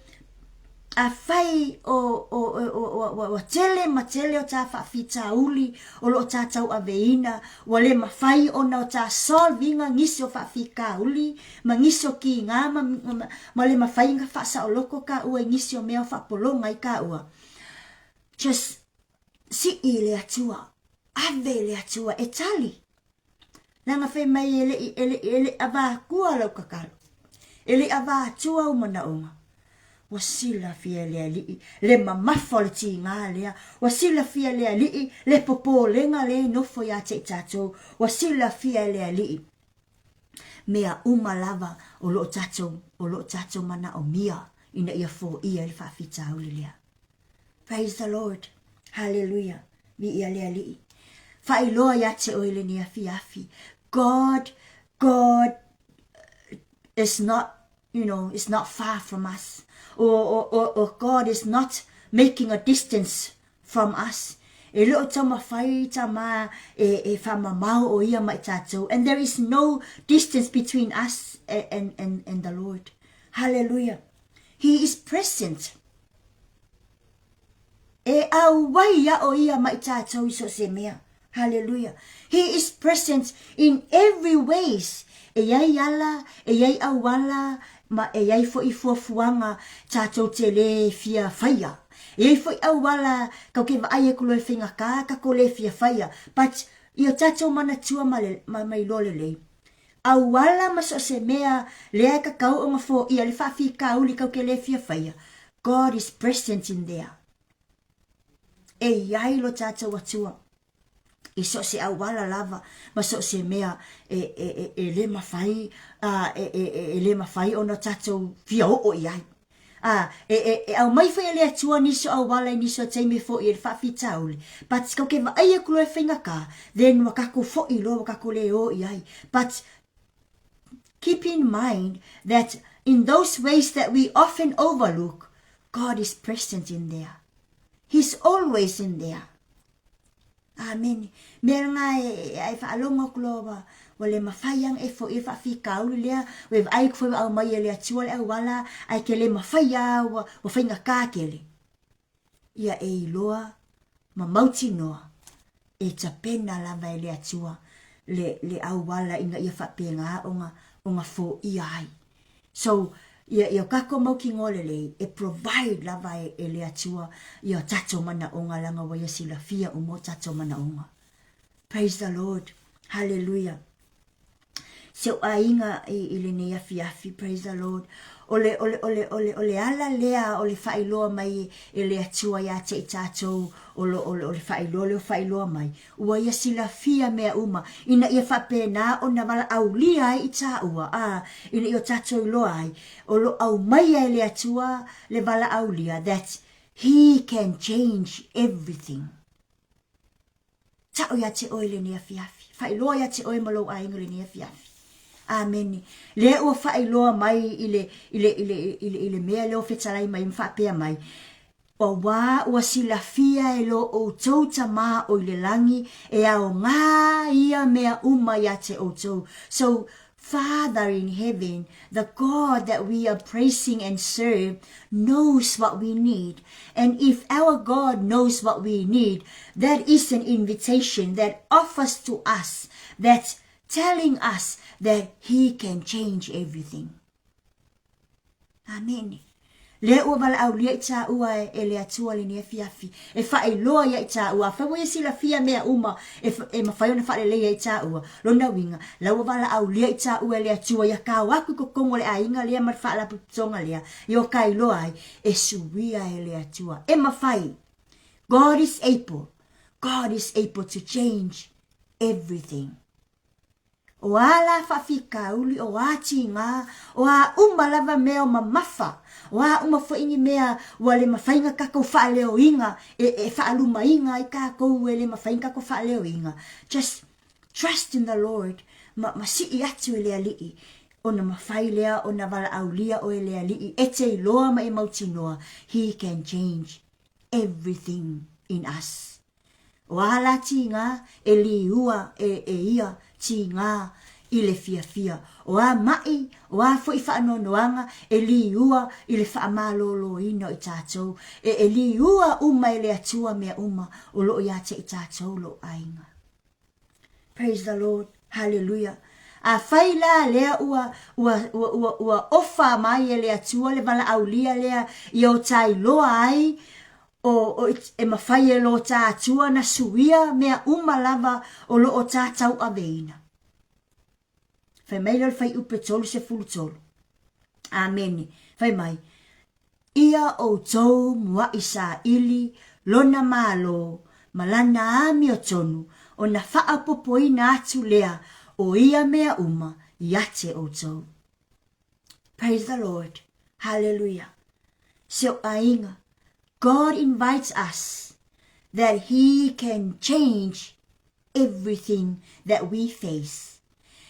afai o, o, o, o, o, ua tele ma tele o ta faafitauli o lo o ta tauaveina, ua le mafai ona o ta solve ina nisi o faafitauli ma nisi o kiga ma, ma, ma le mafai ona faasaoloko kaua i nisi o mea o faapologa ai kaua. Just sii i le Atua, ave i le Atua e tali. Leaga fai mai e le i, e le i, e le i avatua lau tatalo. E le i avatua ou manaoga. Ua silafia e le Alii le mamafa o le tiga lea. Ua silafia e le Alii le popolega lea e nofo ia te i tatou. Ua silafia e le Alii mea uma lava o lo o tatou, o lo o tatou manaomia ina ia foia ai le faafitauli lea. Praise the Lord. Hallelujah. Viia le Alii. Faailoa ia te oe lenei afiafi. God, God is not, you know, is not far from us. Or, or, or, or God is not making a distance from us. E le o taumafai tama e, e whamamao o ia mai tātou. And there is no distance between us and, and, and the Lord. Hallelujah. He is present. E auai a o ia mai tātou i so se mea. Hallelujah. He is present in every ways. E iai ala, e iai auala, ma e iai foi fuafuaga tatou te le fia faia. E iai foi auala kau ke vaai aku loa e faigata kako le fia faia, but i o tatou manatua ma le, ma, ma iloa lelei. Auala ma so o se mea lea e kakau ona foia le faafitauli kau ke le fia faia, God is present in there. E iai lo tatou Atua i so o se auala lava ma so o se mea e, e, e, e le mafai, a, e, e, e, e le mafai ona tatou fia oo i ai. A, e, e, e aumai foi e le Atua nisi o auala i nisi o taimi foia i le faafitauli, but kau ke vaai aku loa e faigata, then ua tatou foi loa ua tatou le o i ai. But keep in mind that in those ways that we often overlook, God is present in there. He's always in there. Amene. Mea nga e, e faalogo aku loa ua, ua le mafai ana e foia le faafitauli lea, ua e vaai aku foi ua aumai e le Atua le auala, ae ke le mafai a ua, ua faigata tele. Ia e iloa ma mautinoa e tapena lava e le Atua le, le auala ina ia faapena ona, ona foia ai. So, ia, ia o tatou mautinoa lelei, e provide lava e, e le Atua ia o tatou manaoga leaga ua ia silafia uma o tatou manaoga. Praise the Lord. Hallelujah. Si ou aiga i, i lenei afiafi, praise the Lord. O le, o le, o le, o le, o le ala lea o le faailoa mai e le Atua ia te i tatou, o, lo, o, le, o le faailoa lea o faailoa mai, Ua ia silafia mea uma, ina ia faapena ona valaaulia ai i tāua, a, ina ia o tatou iloa ai, o lo aumaia e le Atua le valaaulia that He can change everything. Ta'o ia te oe lenei afiafi. Faailoa ia te oe ma lou aiga lenei afiafi. Amene. Lea ua faailoa mai i le, i le, i le, i le, i le mea lea ua fetalai mai ma faapea mai, Auā ua silafia e lo outou Tama o i le lagi e aogā ia mea uma iā te outou. So, Father in heaven, the God that we are praising and serve, knows what we need. And if our God knows what we need, that is an invitation that offers to us that telling us that He can change everything. Amene. Lea ua valaaulia i tāua e, e le Atua lenei afiafi, e faailoa ia i tāua, afai ua ia silafia mea uma e, e mafai ona faaleleia i tāua, lona uiga, la ua valaaulia i tāua e le Atua ia kao aku i totonu o le aiga lea ma le faalapotopotoga lea, ia o ka iloa ai, e suia e le Atua. E mafai. God is able. God is able to change everything. O a la faafitauli, o a tigā, o a uma lava mea o mamafa, o a uma foi ni mea ua le mafai ona tatou faaleoina, e, e faalumaina ai tatou e le mafai ona tatou faaleoina. Just trust in the Lord, ma, ma sii atu i le Alii, ona mafai lea ona valaaulia oe e le Alii, e te iloa ma e mautinoa, He can change everything in us. O a la tīgā e līua e e ia tīgā i le fiafia. O a maʻi, o a foi faanoanoaga e līua i le faamalōlōina o i tātou, e e līua uma e le Atua mea uma o loo iā te i tātou loo aiga. Praise the Lord. Hallelujah. Afai la lea ua, ua, ua, ua, ua ofa mai e le Atua le valaaulia lea ia o tā iloa ai o, o, e mafai e lo tā Atua na suia mea uma lava o lo o tā tauaveina. Fai mai lea o le Fuaiupe 33. Amene. Fai mai, Ia ʻoutou muaʻi saʻili lona Malo ma lana amiotonu ona faaopoopoina atu lea o ia mea uma iā te ʻoutou. Praise the Lord. Hallelujah. Si oʻu aiga, God invites us that He can change everything that we face.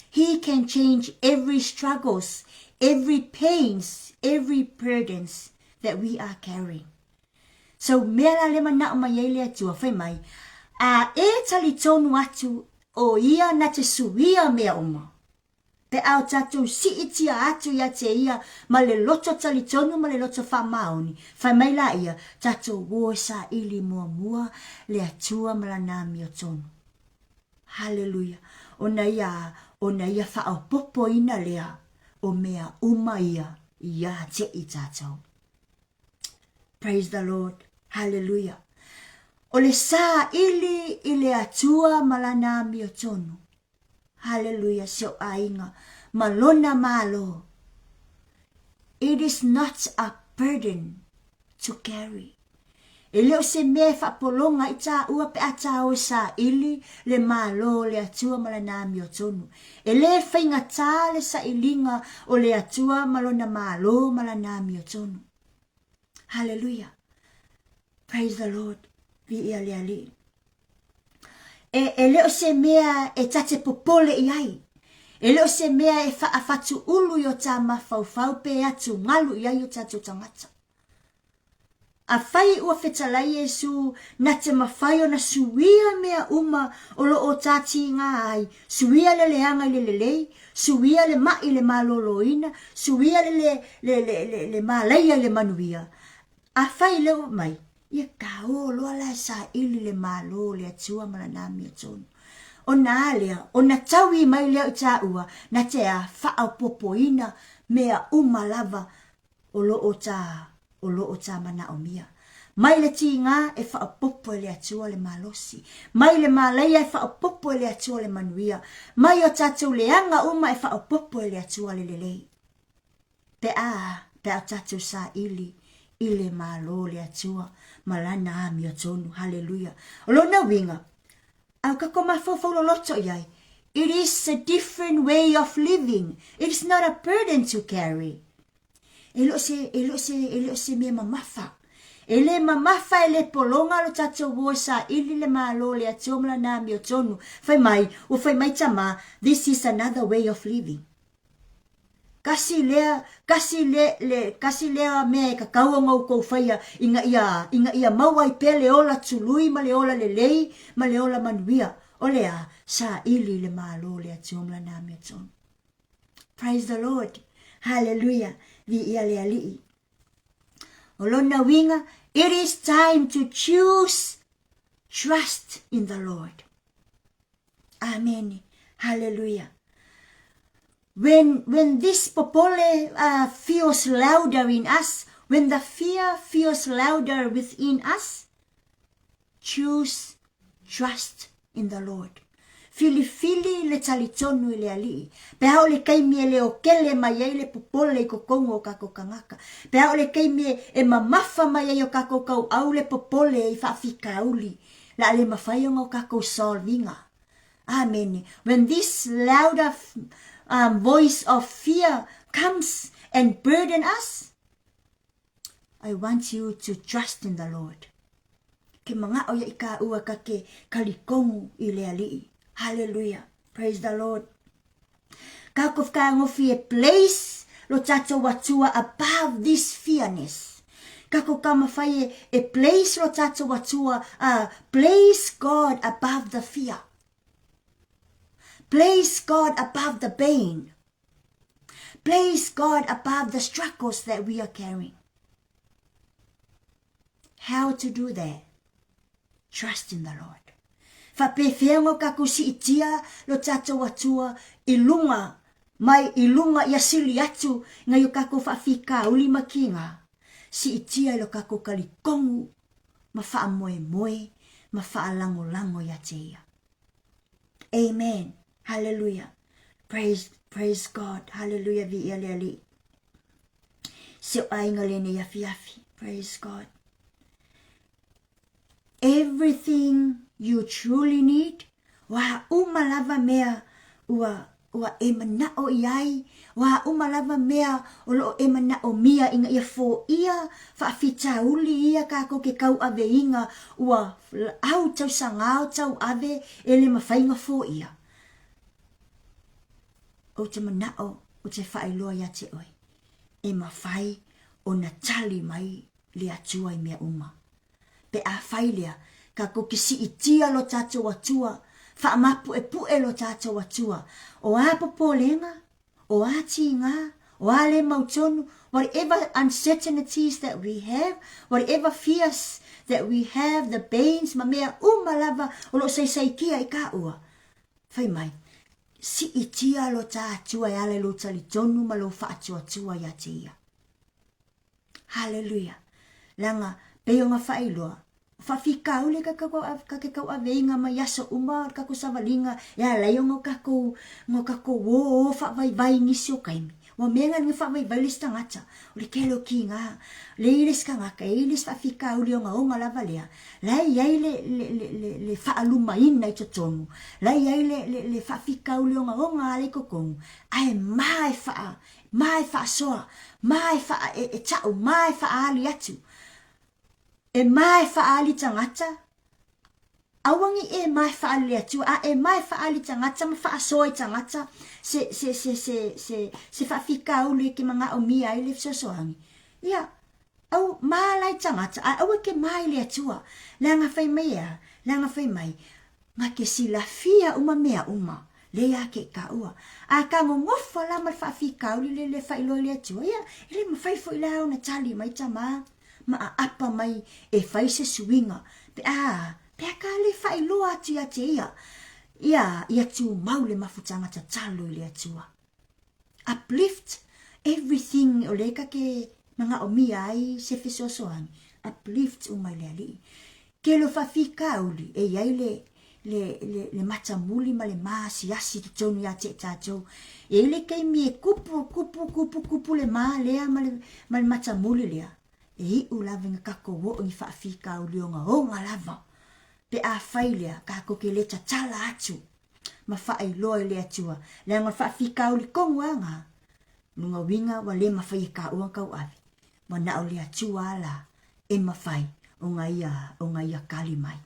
He can change every struggles, every pains, every burdens that we are carrying. So mea la le manaʻo mai ai le Atua, fai mai, a e talitonu atu o ia na te suia mea uma. Pe a o tatou siitia atu ia te ia ma le loto talitonu ma le loto faamaoni, fai mai la ia, tatou o e saili muamua le Atua ma lana amiotonu. Haleluia! Ona ia, ona ia faaopopoina lea o mea uma ia iā te i tatou. Praise the Lord. Haleluia. O le saili i le Atua ma lana amiotonu. Haleluia si oʻu aiga ma lona Malo. It is not a burden to carry. E le o se mea e faapologa ai tāua pe a tāua e saili le Malo o le Atua ma lana amiotonu. E lē faigata le sailiga o le Atua ma lona Malo ma lana amiotonu. Haleluia. Praise the Lord. Viia le Alii. E, e le o se mea e ta te popole i ai. E le o se mea e faafatuulu i o tā mafaufau pe atugalu i ai o tātou tagata. Afai ua fetalai Iesu na te mafai ona suia mea uma o lo o tā tīgā ai, suia le leaga i le lelei, suia le maʻi i le malōlōina, suia le, le, le, le, le, le mālaia i le manuia. Afai lea ua mai, Ia kāō loa la e saili le Malo o le Atua ma lana amiotonu. Ona a lea, ona taui mai lea o i tāua, na te a faaopoopoina mea uma lava o lo o tā, o lo o tā manaomia. Mai le tīgā e faaopoopo e le Atua le malosi. Mai le mālaia e faaopoopo e le Atua le manuia. Mai o tātou leaga uma e faaopoopo e le Atua le lelei. Pe a, pe a tatou saili i le Malo o le Atua ma Lana amiotonu. Haleluia. O lona uiga, a o kako mafaufau loloto i ai, it is a different way of living. It is not a burden to carry. E le o se, e le o se, e le o se mea mamafa. E le mamafa e le pologa lo tatou o e saili le Malo o le Atua ma Lana amiotonu. Fai mai, ua fai mai Tamā, this is another way of living. Kasi lea, kasi le, le, kasi lea mea e kakau ona outou faia ina ia, ina ia maua ai pea le ola tului ma le ola lelei ma le ola manuia. O le a, saili le Malo o le Atua ma lana amiotonu. Praise the Lord. Hallelujah. Viia le Alii. O lona uiga, it is time to choose trust in the Lord. Amene. Hallelujah. When, when this popole uh, feels louder in us, when the fear feels louder within us, choose trust in the Lord. Filifili le talitonu i le alii. Pe a o le kaimi e leo kele mai ai le popole i kokongo o kako kangaka. Pe a o le kaimi e, e mamafa mai ai o kako kau au le popole i faafikauli. La le mawhai o ngau kako solvinga. Amen. When this louder um, voice of fear comes and burden us, I want you to trust in the Lord. Ke manga'o ia i ka ua ka ke kalikongu i le ali'i. Hallelujah. Praise the Lord. Ka ko whakaangofi e place lo tātou atua above this fearness. Ka ko ka mawhai e, e place lo tātou atua, uh, place God above the fear. Place God above the pain. Place God above the struggles that we are carrying. How to do that? Trust in the Lord. Whapewhea ngō kaku siitia lo tātou atua i lunga mai i lunga ia sili atu ngai o kaku whawhika uli makinga. Siitia i lo kaku kalikongu ma whaamoemoe ma whaalangolango ia te ia. Amen. Hallelujah. Praise, praise God. Hallelujah. Vi ia le ali. Se o ainga le nei afi afi. Praise God. Everything you truly need, wa uma lava mea ua ua e mana'o i ai, ua uma lava mea o lo'o e mana'omia ina ia fo'ia fa'afitauli ia kākou ke kau'aveiga ua au tausagao tau'ave e le mafaiga fo'ia. Ou te mana'o o te fa'ailoa iā te oe, e mafai ona tali mai le Atua i mea uma. Pe afai lea, kākou ke si'itia lo tātou Atua, fa'amapu'epu'e lo tātou Atua, o a popolega, o a tīgā, o a le mautonu, whatever uncertainties that we have, whatever fears that we have, the pains, ma mea uma lava o lo'o saisaikia i kāua. Fai mai, si'itia lo tā Atua e ala i lou talitonu ma lou fa'atuatua iā te ia. Hallelujah. Leaga, pei o ngā whaailoa, whawhikaule ka ka ka ke kau aveinga mai aso uma ka ko savalinga e ala i o ngā kako ngā kako o o whaavaivai nisi o kaimi. Ua mea nga nga whaavaivai le tangata. O le kelo ki ngā le i le skangaka e i le whawhikaule o ngā onga lava lea. La i ai le le le le le whaalumaina i totonu. La i ai le le le whawhikaule o ngā onga ala i kokongu. Ae mā e whaa Mā e whaasoa, mā e whaa e, e ta'u, mā e whaali atu. E mā e whaali tangata, aua ngi e mā e whaali le Atua, a e mā e whaali tangata ma whaasoa i tangata, se, se, se, se, se, se whaafikaulu e ke manga'omia ai le fesoasoangi. Ia, au, mā lai tangata, a aua ke mā i le Atua. Leaga fai mai e a, leaga fai mai, Nga ke silafia uma mea uma, le ia ke kaua. A ka ngogofa la ma le faafikauli le le faailoa i le Atua, ia, e le mafai foi la ona tali mai tamā ma aapa mai e fai se suiga, pe a, pe a ka le faailoa atu ia te ia, ia, ia tumau le mafutaga tatalo i le Atua. Uplift everything o le ka ke manaʻomia ai se fesoasoani, uplift uma i le aliʻi. Ke lo faafikauli e i ai le, le, le, le matamuli ma le maasiasi i totonu iā te tātou. E i le kaimi e kupu, kupu, kupu, kupu le mā lea ma le, ma le matamuli lea. E iʻu lava i nga kakou o'o ni faafikauli ogaoga lava. Pe afai lea, kākou ke le tatala atu ma faailoa i le Atua, leaga o le faafikauli kogu a ngā luga uiga ua le mafai e kāua kauave, ua na o le Atua a la e mafai o nga ia, o nga ia kali mai.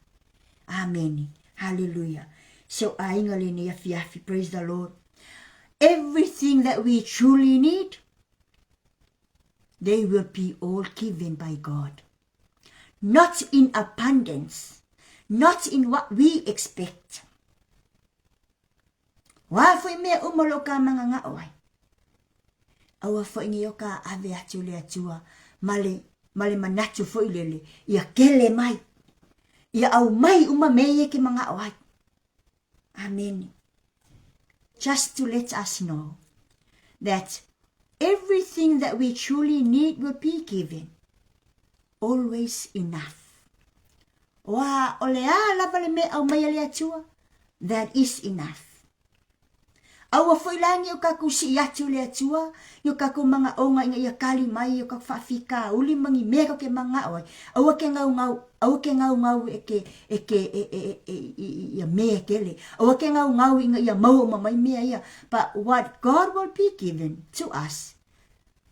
Amene. Hallelujah. Se o aiga lenei afiafi. Praise the Lord. Everything that we truly need, they will be all given by God. Not in abundance, not in what we expect. Wā foi mea uma lo ka manganga'o ai. Aua foi nei o ka ave atu le Atua ma le, ma le manatu foi lele, ia kele mai, ia au mai uma me ia ke manga'o ai. Amene. Just to let us know that everything that we truly need will be given. Always enough. O a, o le a lava le mea aumai a le Atua, that is enough. Aua foi la nge o kakou sii atu i le Atua i o kakou magaoga ina ia kali mai i o kakou faafitauli ma ni mea kakou te magao ai. Aua ke gaugau, aua ke gaugau e ke, e ke, e, e, e, i, i, ia mea e tele. Aua ke gaugau ina ia maua uma mai mea ia. But what God will be given to us,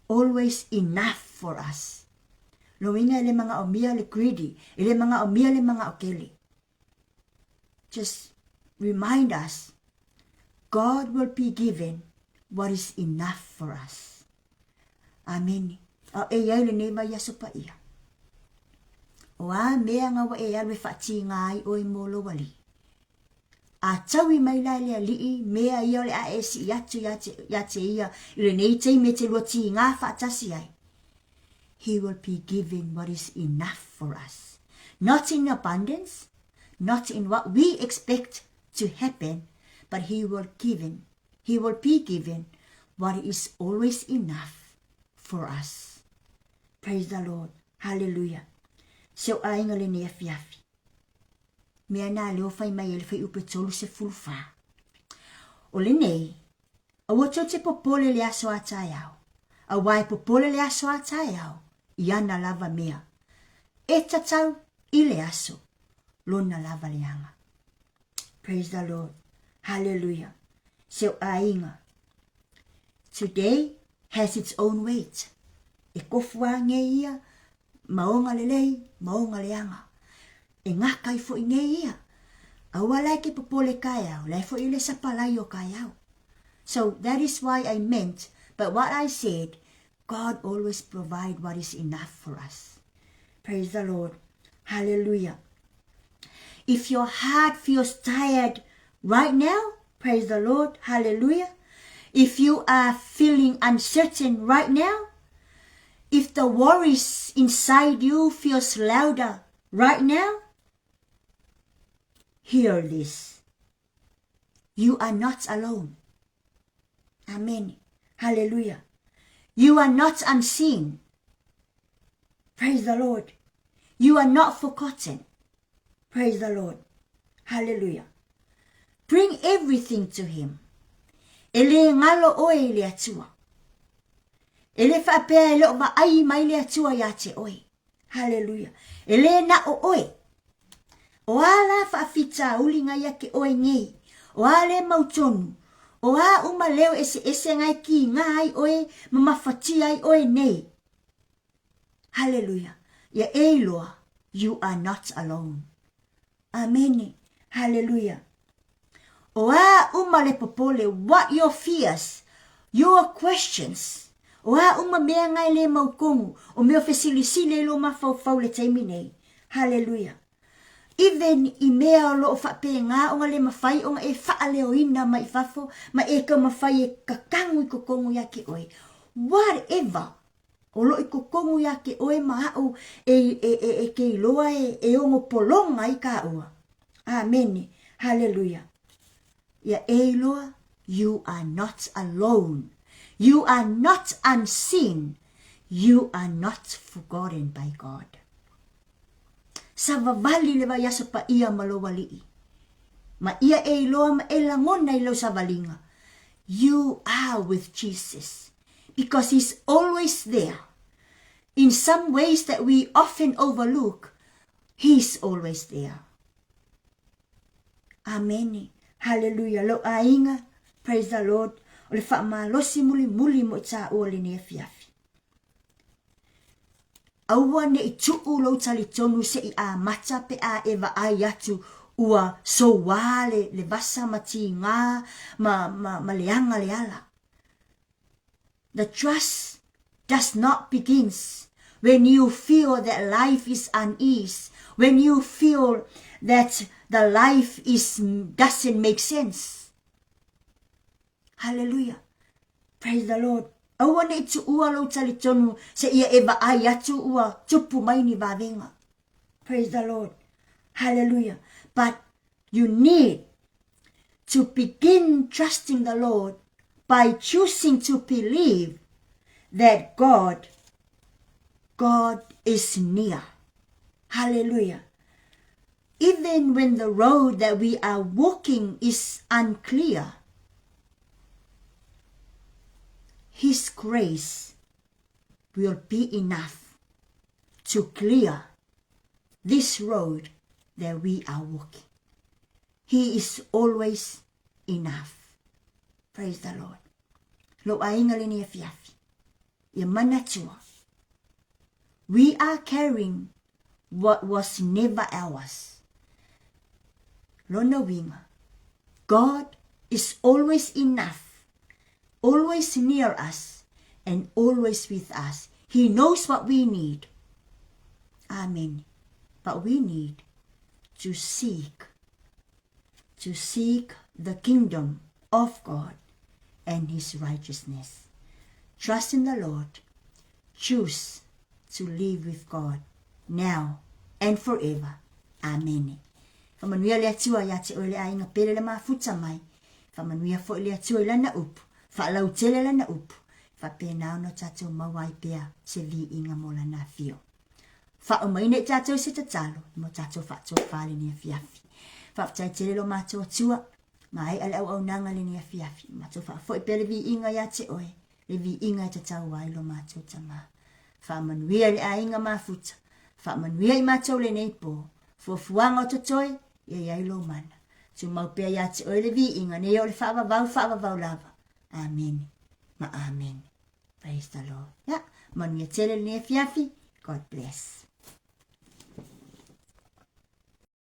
always enough for us. Lona uiga e le magaomia le greedy, e le magaomia le magao tele. Just remind us, God will be given what is enough for us. Amene. A e iai lenei vaiaso paia. O a mea nga ua e alu e faatīgā ai oe mo lou alii. A taui mai la e le alii mea ia o le a e sii atu ia te, ia te ia i lenei taimi e te lua tīgā faatasi ai. He will be given what is enough for us. Not in abundance, not in what we expect to happen, but he will given, he will be given what is always enough for us. Praise the Lord. Hallelujah. Si ou aiga lenei afiafi. Mea na leo fai mai ai le fuaiupu e 34. O lenei, aua tou te popole le aso a taeao, auā e popole le aso a taeao i ana lava mea. E tatau i le aso lona lava leaga. Praise the Lord. Hallelujah. Si ou aiga. Today has its own weight. E kofu a nge ia, maoga lelei, maoga leaga. E ngakai foi nei ia. Aua la e ke popole kaeao, la e foi le sapalai o kaeao. So that is why I meant, but what I said, God always provide what is enough for us. Praise the Lord. Hallelujah. If your heart feels tired right now, praise the Lord. Hallelujah. If you are feeling uncertain right now, if the worries inside you feels louder right now, hear this. You are not alone. Amen. Hallelujah. You are not unseen. Praise the Lord. You are not forgotten. Praise the Lord. Hallelujah. Bring everything to Him. E le ngalo oe i le Atua. E le faapea e le o vaai mai le Atua iā te oe. Hallelujah. E le na o oe. O a la faafitauli ngai ia ke oe nei. O a le mautonu. O a uma leo eseese ngai kīgā ai oe ma mafatia ai oe nei. Hallelujah. Ia e iloa, you are not alone. Amene. Hallelujah. O a uma le popole, what your fears, your questions. O a uma mea ngai le mautonu, o mea o fesilisili ai lou mafaufau le taimi nei. Hallelujah. Even i mea o lo o faapena ona le mafai ona e faaleoina mai i fafo, ma e taumafai e kakagu i totonu ia te oe. Whatever o lo o i totonu ia te oe ma aʻu e, e, e, e ke iloa e, e ono pologa ai kāua. Amene. Haleluia. Ia e iloa, you are not alone. You are not unseen. You are not forgotten by God. Savavali le vaiaso paia ma lou alii. Ma ia e iloa ma e lagona i lau savaliga. You are with Jesus because he's always there. In some ways that we often overlook, he's always there. Amene. Haleluia. Lou aiga, praise the Lord. O le faamalosi mulimuli mo i tāua lenei afiafi. Aua ne i tuu lou talitonu seʻi amata pe a e vaai atu ua souā le, le vasa ma tigā ma, ma, ma leaga le ala. The trust does not begins when you feel that life is unease, when you feel that the life is doesn't make sense. Hallelujah. Praise the Lord. Aua ne i tuua lou talitonu seia e vaai atu ua tupu mai ni vavega. Praise the Lord. Hallelujah. But you need. to begin trusting the Lord by choosing to believe that God, God is near. Hallelujah. Even when the road that we are walking is unclear, His grace will be enough to clear this road that we are walking. He is always enough. Praise the Lord. Lou aiga lenei afiafi. Ia manatua. We are carrying what was never ours. Lona uiga, God is always enough, always near us, and always with us. He knows what we need. Amen. But we need to seek, to seek the kingdom of God and his righteousness. Trust in the Lord. Choose to live with God now and forever. Amene. Faamanuia le Atua iā te oe le aiga pele le mafuta mai. Faamanuia foi le Atua i lana upu. Faalautele lana upu. Faapena ona tatou maua ai pea se viiga mo lana afio. Faaumaina i tatou se tatalo mo tatou faatofā lenei afiafi. Faafetai tele lo matou Atua, maea le auaunaga lenei afiafi. Matou faafoi pea le viiga iā te oe, le viiga e tatau ai lo matou Tama. Faamanuia i le aiga mafuta, faamanuia i matou lenei po, fuafuaga o totoe, ia i ai lou mana. Tumau pea iā te oe le viiga nei o le faavavau faavavau lava. Amene ma amene. Praise the Lord. Ya, manuia tele lenei afiafi. God bless.